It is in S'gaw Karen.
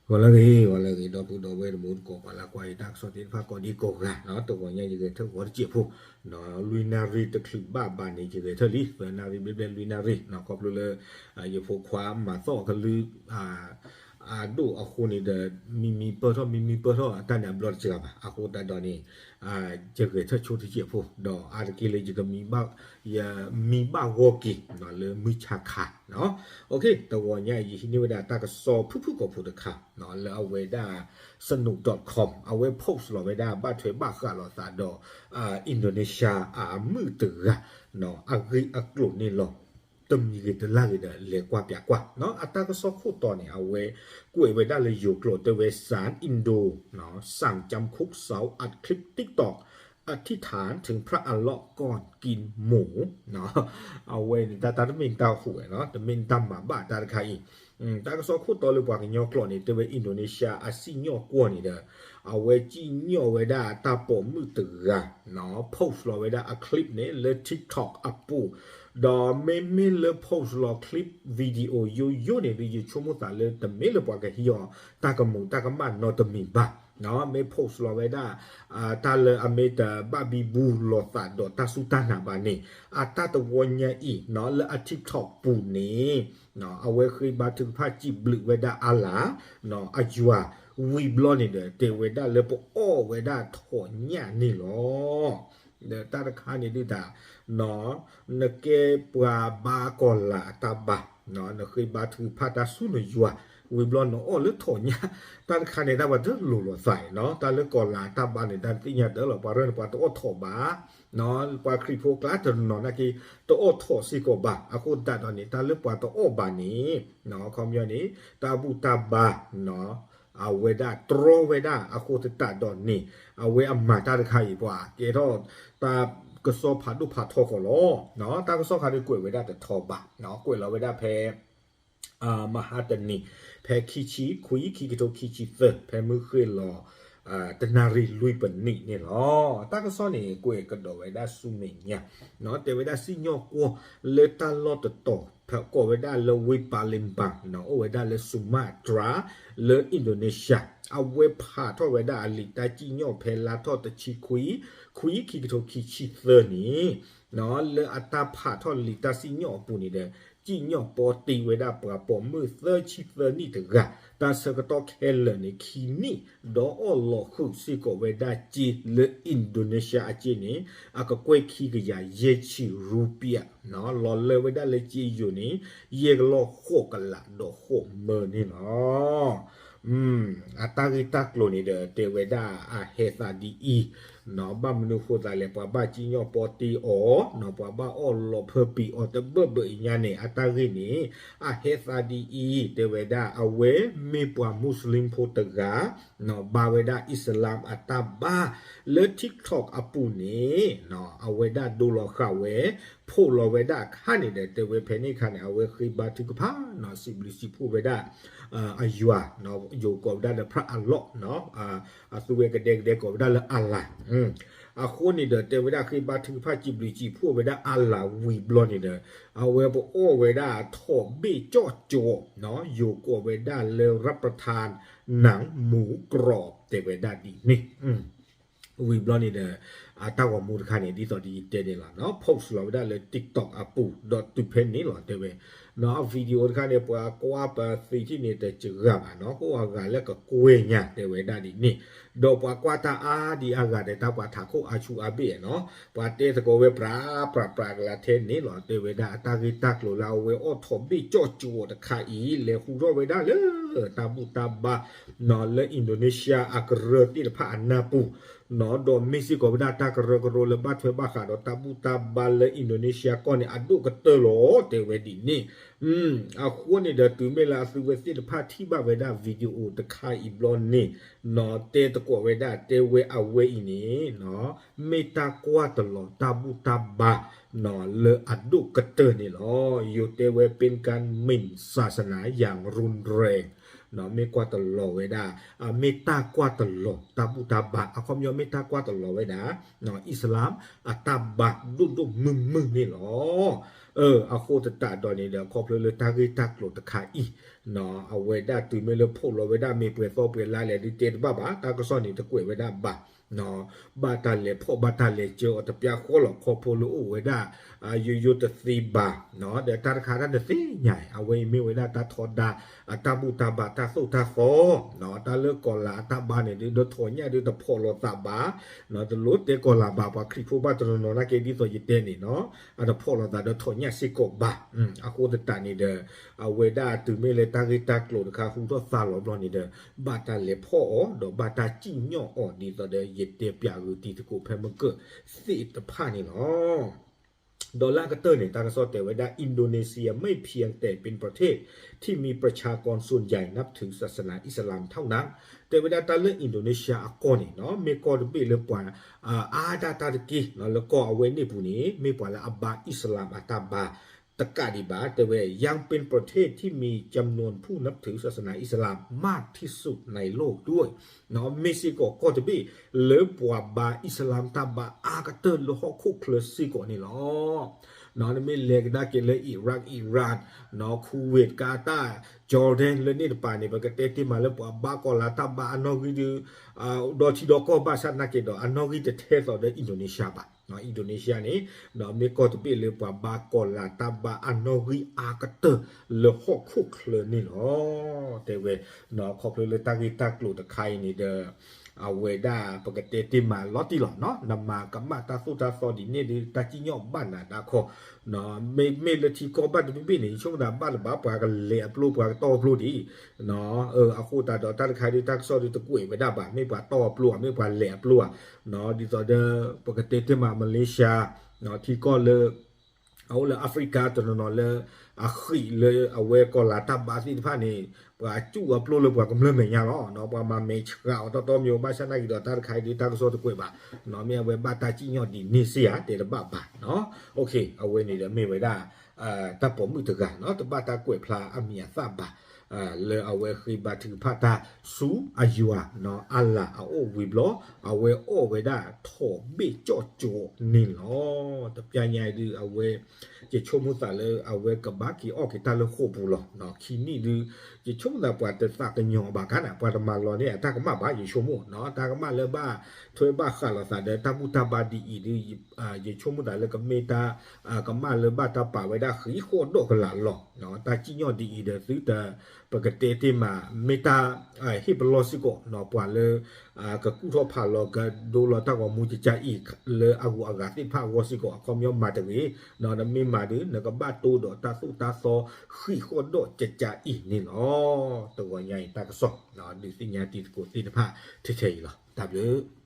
ဂီၤလၢအဂ့ၤ ဂီၤလၢအဂ့ၤ ဒီပုၢ်ဒီဝဲၢ်တံၤသကိး ပှၤလၢကွၢ်ယတၢ်ကစီၣ်သ့ၣ်တဖၣ်ကိးဒံကိးဂၤနီၤ, တဂီၤညါယဂဲၤထၢၣ်ဂီၤတစဲးဖိနီၤ, လွံၢ်နၣ်ရံၣ်တချုးဘၣ်ဘၣ်န့ၣ် ယဂဲၤထၢၣ်လံ သၢနၣ်ရံၣ်ဘျဲၣ်ဘျဲၣ်လွံၢ်နၣ်ရံၣ်နီၤ, ခီဖျိလၢ ယဖိခွါမၤသီၣ်ကလုၢ် အဒိၣ်အဃိန့ၣ်ဒီး မံမံပၢၢ်ထီၣ် မံမံပၢၢ်ထီၣ် အတၢ်န့ၣ်အဘျီတစှၤဘၣ်, အဃိသတးဒီးန့ၣ် ယဂဲၤထၢၣ်ဆိတစဲးဖိ ဒီးအါတက့ၢ်လၢယကမံ ယမံဘၣ်ဂီၢ်က့ၤ လၢမုၢ်ဆါခါနီၤ. တဂီၤညါအံၤ ယဟံးန့ၢ်ဝဲဒၣ်တၢ်ကစီၣ်ဖုၣ်ဖုၣ်ကိာ်ဖိတခါ လၢအဝဲဒၣ် Snow dot com အဝဲ post လီၤဝဲဒၣ် ဘၣ်ထွဲဘၣ်ဃးလိာ်သးဒီး Indonesia အမုၣ်တဂၤ အဂ့ၢ်အကျိၤန့ၣ်လီၤ. တမံၤဂ့ၤတလါဂ့ၤဒီး လဲၤကွၢ်ပၠးကွၢ်နီၤ. အတၢ်ကစီၣ်ခိၣ်တီန့ၣ် အဝဲကွဲးဝဲဒၣ်လၢယိၤကျိာ်တဲဝဲ ศาลอินโด ศาลจำคุกสาวอัดคลิป TikTok อธิษฐานถึงพระอัลเลาะห์ก่อนกินหมู အဝဲန့ၣ် တၢ်တမ့ၢ်တၢ်ဟူးဝဲနီၤ, တမ့ၢ်တၢ်မၤဘၣ်တၢ်တခါအံၤ. တၢ်ကစီၣ်ခိၣ်တီလၢပှၤကညီကျိာ်န့ၣ် တဲဝဲ Indonesia အစံၣ်ညီၣ်ကွီၢ်န့ၣ်ဒီး အဝဲစံၣ်ညီၣ်ဝဲဒၣ်တၢ်ပိာ်မုၣ်တဂၤ post လီၤဝဲဒၣ်အ clip န့ၣ် လၢ TikTok အပူၤ, ဒီးမ့မ့ၢ်လၢ post လီၤ clip video ယိယိန့ၣ်ဒီး ယဆိကမိၣ်သးလၢတမ့ၢ်လၢပှၤကဟံးအီၤ တၢ်ကမူးတၢ်ကမၣ်နီတမံၤဘၣ်. မ့ၢ် post လီၤဝဲဒၣ် တၢ်လၢအမ့ၢ်တဘၣ်ဘံဘူလိာ်သးဒီးတၢ်စူၢ်တၢ်နာ်ဘၣ်န့ၣ် အတၢ်တဝီညါအံၤ လၢအ TikTok ပူၤန့ၣ် အဝဲဃ့ဘါထုကဖၣ်စံးဘျုးဝဲဒၣ်အါလၤ အယွၤ ဝံၤဘျီန့ၣ်ဒီး တဲဝဲဒၣ်လၢပအီၣ်ဝဲဒၣ်ထိးညၣ်န့ၣ်လီၤ. ဒီးတၢ်တခါန့ၣ်ဒုးတၢ် နကဲပှၤဘါကီၤလၤအတၢ်ဘါ, နဃ့ဘါထုကဖၣ်တၢ်ဆူနယွၤ, ဝံၤဘျီနအီၣ်လၢထိးညၣ်, တၢ်တခါန့ၣ် တၢ်ပှၤတလိၤလိာ်သးနီၤ, တၢ်လၢကီၤလၤအတၢ်ဘါန့ၣ် တၢ်သ့ၣ်ညါတၢ်လီၤ, ပှၤရၢၢ်န့ၣ် ပှၤတအီၣ်ထိးဘၣ်, ပှၤခရံာ်ဖိကျါတနီၤနာ်က့ တအီၣ်ထိးစ့ၢ်ကီးဘၣ်, အဃိသတးဒီးန့ၣ် တၢ်လၢပှၤတအီၣ်ဘၣ်န့ၣ် ခီပညီန့ၣ် တၢ်ဘူၣ်တၢ်ဘါ အဝဲဒၣ်တြီဝဲဒၣ် အဃိသတးဒီးန့ၣ် အဝဲအမၤတၢ်တခါအံၤ ပှၤကဲထီၣ်တၢ်ကစီၣ်ဖးဒိၣ်ဖးထီဃီလီၤ. တၢ်ကစီၣ်ခါဒုးကွဲးဝဲဒၣ်တထီဘး, ကွဲးလီၤဝဲဒၣ်ဖဲ မဟါတနံၤ ဖဲခံဆံခွံ ခံကထိခံဆံသၢ ဖဲမုၢ်ဃ့ၢ်လီၤ တနၣ်ရံၣ်လွံၢ်ပနံးန့ၣ်လီၤ. တၢ်ကစီၣ်န့ၣ် ကွဲးကဒီးဝဲဒၣ်ဆူမဲာ်ညါ တဲဝဲဒၣ်စံၣ်ညီၣ်ကွီၢ်လၢတၢ်လီၢ်တတီၤ ကိးဝဲဒၣ်လၢဝ့ၢ် Palembang နီၤ, အိၣ်ဝဲဒၣ်လၢ Sumatra လၢ Indonesia အဝဲဖးထီၣ်ဝဲဒၣ်အလံာ်တၢ်စံၣ်ညီၣ်ဖဲလါထီၣ်တဆံခွံ ခွံ ခံကထိခံဆံသၢန့ၣ် လၢအတၢ်ဖးထီၣ်လံာ်တၢ်စံၣ်ညီၣ်အပူၤန့ၣ်ဒီး စံၣ်ညီၣ်ပီတ့ဝဲဒၣ်ပှၤပိာ်မုၣ်သၢဆံသၢနံၣ်တဂၤ, တၢ်ဆၢကတီၢ်ခဲလၢာ်န့ၣ် ခံနံၣ် ဒီးအီၣ်လီၤဃုာ်စ့ၢ်ကီးဝဲဒၣ်စ့လၢ Indonesia အစ့န့ၣ် အကကွဲၢ်ခံကယၤယဲၢ်ဆံရူပံး လီၤလၢဝဲဒၣ်လၢစ့ယိၤန့ၣ် ယဲၢ်ကလီၢ်ဃိးကလးဒီးဃိးမၢန့ၣ်လီၤ. အတၢ်ဂ့ၢ်တၢ်ကျိၤန့ၣ်ဒီး တဲဝဲဒၣ်အဟဲသးဒ်အံၤ, ဘၣ်မနုၤဃိသးလဲၣ် ပှၤဘၣ်စံၣ်ညီၣ်ပီတ့အီၤ, ပှၤဘၣ်အီၣ်လီၤဖၢပံၤအီၤတဘၢၣ်ဘၢၣ်အံၤညါန့ၣ် အတၢ်ဂ့ၢ်န့ၣ် အဟဲသးဒ်အံၤ, တဲဝဲဒၣ်အဝဲမ့ၢ်ပှၤမူးစလ့ၣ်ဖိတဂၤ ဘါဝဲဒၣ်အံၣ်စလၣ်အတၢ်ဘါ လၢ TikTok အပူၤန့ၣ် အဝဲဒၣ်ဒိလီၤဃာ်ဝဲ ဖိးလီၤဝဲဒၣ်အခါန့ၣ်ဒီး တဲဝဲဖဲန့ၣ်အခါန့ၣ် အဝဲဃ့ဘါထုကဖၣ် စံးဘျုးစံးဖှိၣ်ဝဲဒၣ် အယွၤ ယိၤကိးဝဲဒၣ်လၢ ဖရၣ်အလီၣ် အသုဝဲကဒဲကဒဲကိးဝဲဒၣ်လၢအလၤ အဃိန့ၣ်ဒီး တဲဝဲဒၣ်ဃ့ဘါထုကဖၣ်စံးဘျုးစံးဖှိၣ်ဝဲဒၣ်အလၤဝံၤဘျီန့ၣ်ဒီး အဝဲပအီၣ်ဝဲဒၣ်ထိးဘ့ၣ်ကၠီၣ်ကၠီၣ် ယိၤကိးဝဲဒၣ်လၢ รับประทานหนังหมูกรอบ တဲဝဲဒၣ်ဒ်န့ၣ် ဝံၤဘျီန့ၣ်ဒီး အတၢ်ဂီၤမူတခါန့ၣ် ဒ်သိးဒီးယတဲန့ၣ်လီၤ post လီၤဝဲဒၣ်လၢ TikTok အပူၤ ဒီးတုၤဖဲန့ၣ်လီၤ တဲဝဲ video တခါန့ၣ် ပှၤကွၢ်ပသံထံၣ်န့ၣ် တစှၤဘၣ်နီၤ အိၣ်အဂၤလၢကကွဲၢ်ညါ တဲဝဲဒၣ်ဒ်န့ၣ် ဒီးပှၤကွၢ်တၢ်အါဒံအါဂၤဒီး တၢ်ပှၤထးခိၣ်အါဆူၣ်အါဘ့ၣ်နီၤ ပှၤတဲသကိးဝဲပြးပြးပြးကလးထဲန့ၣ်လီၤ တဲဝဲဒၣ်အတၢ်ဂ့ၢ်တၢ်ကျိၤလၢအဝဲအီၣ်ထိးဘ့ၣ်ကၠီၣ်ကၠီၣ်တခါအံၤ လဲၤဟူးထီၣ်ဝဲဒၣ်လၢ တၢ်ဘူၣ်တၢ်ဘါ လၢ Indonesia အကရၢသ့ၣ်တဖၣ်အနၢ်ပူၤ ဒီးမ့ၢ်စ့ၢ်ကီးဝဲဒၣ်တၢ်ကရၢကရိလၢဘၣ်ထွဲဘၣ်ဃးဒီးတၢ်ဘူၣ်တၢ်ဘါလၢ Indonesia ကီၢ်န့ၣ် အဒိၣ်ကတၢၢ်လီၤ တဲဝဲဒ်န့ၣ် အဃိန့ၣ်ဒီးတုၤမ့ၢ်လၢအသုဝဲသ့ၣ်တဖၣ်ထံၣ်ဘၣ်ဝဲဒၣ် video တခါအံၤဘျီန့ၣ် တဲသကိးဝဲဒၣ် တဲဝဲအဝဲအံၤန့ၣ် မ့ၢ်တၢ်ကွၢ်တလီၤတၢ်ဘူၣ်တၢ်ဘါ လၢအဒိၣ်ကတၢၢ်န့ၣ်လီၤ ယိၤတဲဝဲ เป็นการหมิ่นศาสนาอย่างรุนแรง မ့ၢ်ကွၢ်တလီၤဝဲဒၣ် မ့ၢ်တၢ်ကွၢ်တလီၤတၢ်ဘူၣ်တၢ်ဘါ အခီပညီမ့ၢ်တၢ်ကွၢ်တလီၤဝဲဒၣ် အံၣ်စလၣ် အတၢ်ဘါဒိၣ်ဒိၣ်မုၢ်မုၢ်န့ၣ်လီၤ. အဃိသတးဒီးန့ၣ်ဒီး ခီဖျိလၢတၢ်ဂ့ၢ်တၢ်ကျိၤတခါအံၤ အဝဲဒၣ်တုၤမ့ၢ်လၢဖီၣ်လီၤဝဲဒၣ်မ့ၢ်ပှဲၤသီပှဲၤလါလဲၣ်ဒုးတဲတဘၣ်ဘၣ်, တၢ်ကစီၣ်န့ၣ်တကွဲးဝဲဒၣ်ဘၣ်. ဘၣ်တၢ်လဲၤဖီၣ်ဘၣ်တၢ်လဲၤစၢအီၤတပျၢ်ဃီလီၤ ခီဖျိလၢအိၣ်ဝဲဒၣ် ယိယိတသ့ဘၣ်, ဒီးတၢ်တခါတၢ်နသ့ၣ်ညါ အဝဲအံၤမ့ၢ်ဝဲဒၣ်တၢ်ထီဒါ အတၢ်ဘူၣ်တၢ်ဘါတၢ်သိၣ်တၢ်သီ, တၢ်လၢကီၤလၤအတၢ်ဘါန့ၣ်ဒုး ဒီးထီၣ်ညၣ်ဒုးတဖီၣ်လိာ်သးဘၣ်, တလိၣ်တဲကီၤလၤဘၣ် ပှၤခရံာ်ဖိဘၣ်တနီၤနီၤနာ်က့ဒ်သိးယတဲန့ၣ်နီၤ အတဖီၣ်လိာ်သးဒီးထီၣ်ညၣ်စ့ၢ်ကီးဘၣ်. အဃိသတးန့ၣ်ဒီး အဝဲဒၣ်တုၤမ့ၢ်လၢတၢ်ဂ့ၢ်တၢ်ကျိၤတခါဟူထီၣ်သါလီၤဘျီန့ၣ်ဒီး ဘၣ်တၢ်လဲၤဖီၣ်အီၤ ဒီးဘၣ်တၢ်စံၣ်ညီၣ်အီၤဒ်သိးဒီး ယတဲပၠးဂုာ်တံၤသကိးဖဲမုၢ်ကၢၢ်သ့ၣ်တဖၣ်န့ၣ်လီၤ. ဒီးလၢအကတၢၢ်န့ၣ် တၢ်ကစီၣ်တဲဝဲဒၣ် อินโดนีเซียไม่เพียงแต่เป็นประเทศที่มีประชากรส่วนใหญ่นับถือศาสนาอิสลามเท่านั้น တဲဝဲဒၣ်တၢ်လၢ Indonesia အကီၢ်န့ၣ်နီၤ မ့ၢ်ကီၢ်တဘ့ၣ်လၢပှၤ အါဒၣ်တၢ်တက့ၢ် လၢကီၢ်အဝဲန့ၣ်ပူၤန့ၣ် မ့ၢ်ပှၤလၢအဘါအံၣ်စလၢမ်အတၢ်ဘါ တကးဒံးဘၣ် တဲဝဲ ยังเป็นประเทศที่มีจำนวนผู้นับถือศาสนาอิสลามมากที่สุดในโลกด้วย မ့ၢ်စ့ၢ်ကီးကီၢ်တဘ့ၣ် လၢပှၤဘါအံၣ်စလၢမ်တၢ်ဘါအါကတၢၢ်လၢဟီၣ်ခိၣ်ချၢစ့ၢ်ကီးန့ၣ်လီၤ. နမ့ၢ်လဲၤကဒါက့ၤလၢ Iraq, Iran, Kuwait, Qatar, Jordan လၢန့ၣ်တပၤန့ၣ် ပကတဲတ့ၢ်မးလၢပှၤဘါကီၤလၤတၢ်ဘါအနီၣ်ဂံၢ်ဒုး ဒီထံဒီကီၢ်ဘၣ်ဆၣ်နာ်က့ဒီး အနီၣ်ဂံၢ်တထဲသိးဒီး Indonesia ဘၣ်. Indonesia န့ၣ် မ့ၢ်ကီၢ်တဘ့ၣ်လၢပှၤဘါကီၤလၤတၢ်ဘါအနီၣ်ဂံၢ်အါကတၢၢ်လၢဟီၣ်ခိၣ်ချၢန့ၣ်လီၤ. တဲဝဲ ခီဖျိလၢတၢ်ဂ့ၢ်တၢ်ကျိၤတခါအံၤန့ၣ်ဒီး အဝဲဒၣ်ပကတဲတ့ၢ်မးလီၤတံၢ်လီၤနီၤ နမၤကမၣ်တၢ်သိၣ်တၢ်သီဒ်န့ၣ်ဒုး တၢ်စံၣ်ညီၣ်ဘၣ်နၤတၢ်ခီ မ့မ့ၢ်လၢထံကီၢ်ဘၣ်တဘ့ၣ်ဘ့ၣ်န့ၣ် ယဆိကမိၣ်သးဘၣ်တဘၣ် ပှၤကလဲၤအပျိ ပှၤကတီၢ်အပျိဒ်အံၤ အဃိသတးဒီးတၢ်တခါဒုး တၢ်ကစီၣ်ဒုးတကွဲးဝဲဒၣ်ဘၣ် မ့ၢ်ပှၤတီၢ်အပျိ မ့ၢ်ပှၤလဲၤအပျိဧါ ဒ်သိးဒီး ပကတဲတ့ၢ်မး Malaysia ထံကီၢ်လၢ အအိၣ်လၢ Africa တနီၤနီၤလၢ အဃံးလၢအဝဲကီၤလၤတၢ်ဘါသ့ၣ်တဖၣ်န့ၣ် ပှၤစူၣ်အပျိလၢပှၤကမျၢၢ်မဲာ်ညါလီၤ. ပှၤမၤမဲာ်ဆှးအီၤတီတီမံၤ ဘၣ်ဆၣ်နာ်က့ဒီးတၢ်တခါအံၤဒုး တၢ်ကစီၣ်တကွဲးဘၣ် မ့ၢ်အဝဲဘၣ်တၢ်စံၣ်ညီၣ်ဒ်န့ၣ်စ့ၢ်ဧါ တဲတဘၣ်ဘၣ်နီၤ. အဝဲန့ၣ်ဒီးမ့ၢ်ဝဲဒၣ် တၢ်ပိာ်မုၣ်တဂၤနီၤ တဘၣ်တၢ်ကွဲးဖျါအမံၤအသၣ်ဘၣ် လၢအဝဲဃ့ဘါထုကဖၣ်တၢ်ဆူအယွၤနီၤ အလၤအအိၣ်ဝံၤဘျီ အဝဲအီၣ်ဝဲဒၣ်ထိးဘ့ၣ်ကၠီၣ်ကၠိန့ၣ်လီၤ. တပျၢ်ညါအံၤဒုး အဝဲ ယဆိကမိၣ်သးလၢအဝဲကဘၣ်က့ၤအီၣ်က့ၤတၢ်လၢဃိာ်ပူၤလီၤ. ခံနံၣ်ဒုး ယဆိကမိၣ်သးပှၤတသးကညီၤဘၣ်ကါန့ၣ် ပှၤတမၤလီၤန့ၢ်အတၢ်ကမၣ်ဘၣ် ယဆိကမိၣ်နီၤ တၢ်ကမၣ်လၢဘၣ်ထွဲဘၣ်ဃးလိာ်သးဒီးတၢ်ဘူၣ်တၢ်ဘါဒ်အံၤဒုး ယဆိကမိၣ်သးလၢကမ့ၢ်တၢ် ကမၣ်လၢဘၣ်တၢ်ပာ်ဝဲဒၣ်ဃံးဃီၣ်ဒီးကလးလီၤ. တၢ်စံၣ်ညီၣ်ဒ်အံၤဒီးသုတ ပကတဲတ့ၢ်မး မ့ၢ်တၢ်ဟ့ၣ်ပလီၢ်စ့ၢ်ကီးနီၤ ပှၤလၢ ကကူၣ်ထီၣ်ဖးလီၤကဒိလီၤတၢ်ဂီၤမူကကါအံၤ လၢအဂုၤအဂၤသ့ၣ်တဖၣ်အဂီၢ်စ့ၢ်ကီး အခီပညီမၤတဂ့ၤ နမ့ၢ်မၤဒုး နကဘၣ်တိၢ်ဒီးတၢ်သိၣ်တၢ်သီဃံးဃီၣ်ဒီးကကါအံၤန့ၣ်လီၤ. တဂီၤညါအံၤတၢ်ကစီၣ် ဒုးသ့ၣ်ညါတံၤသကိးသ့ၣ်တဖၣ်ထဲထဲအံၤလီၤ. တၢ်ဘျုး